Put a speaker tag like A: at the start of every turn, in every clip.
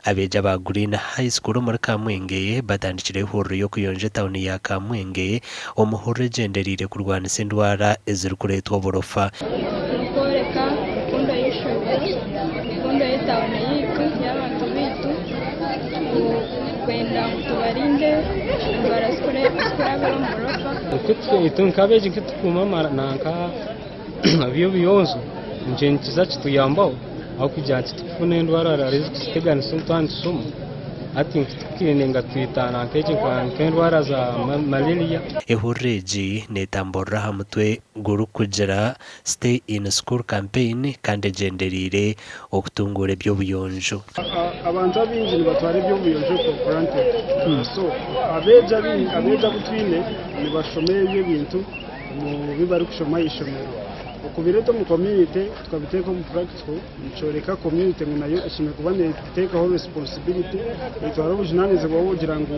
A: Abeegi aba Green High School omuri Kamwenge batandikire ehururu y'okuyonja etauni ya Kamwenge omu hururu egyendereire kurwanisa endwara ezirikureetwa oburofa.
B: Turikworeka rukundo y'eishomero, rukundo y'etauni yaitu, y'abantu baitu, kwenda ngu tubarinde endwara zirikurabira omu burofa.
C: Itwe nk'abeegi nk'oku turikukuuma nanka eby'obuyonjo nikyo nikiza kituyambaho ahabw'okugira ngu titukufuna endwara ezirikututeganisa twaba nitushoma hati tukenda twita nk'endwara za malaria.
A: Ehururu egi neetamburira aha mutwe gurikugira Stay in School Campaign kandi egyendereire okutunguura eby'obuyonjo.
D: Abantu abaingi nibatwara eby'obuyonjo for granted, so abeegi abeegi abu twine nibashoma ebyo ebintu omu bi barikushoma aha ishomero. Okubireeta omu community tukabiteeka omu practical nikyoreka community ngu nayo eshemereire kuba neteekaho responsibility, etwara obujunaanizibwa bw'okugira ngu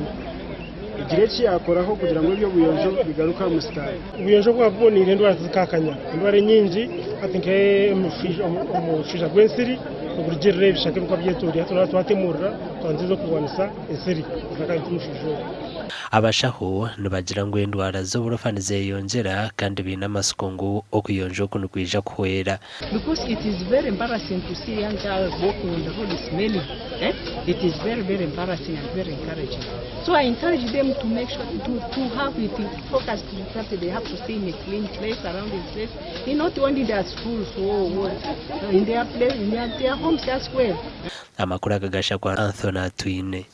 D: egire eki yaakoraho kugira ngu eby'obuyonjo bigaruke aha musitaari.
E: Obuyonjo bwaba buboniire, endwara tizikakanya. Endwara enyingi hati nk'omushaija gw'ensiri nigurugirira ebishaka ebirikuba byetoreire. Hati noreeba twatemurira twandiza okurwanisa ensiri zitakareeta omushaija ogu.
A: Abashaho nibagira ngu endwara z'oburofa nizeyongyera kandi baine amatsiko ngu okuyonja oku nikwija kuhwera.
F: Because it is very embarrassing to see young girls walking on the road smelling. Eh? It is very, very embarrassing and very encouraging. So I encourage them to make sure to have it focused that they have to stay in a clean place, around the place, in not only their schools or in their place, in their homes as well.
A: Amakuru aga gashakwa Anthony Atwine.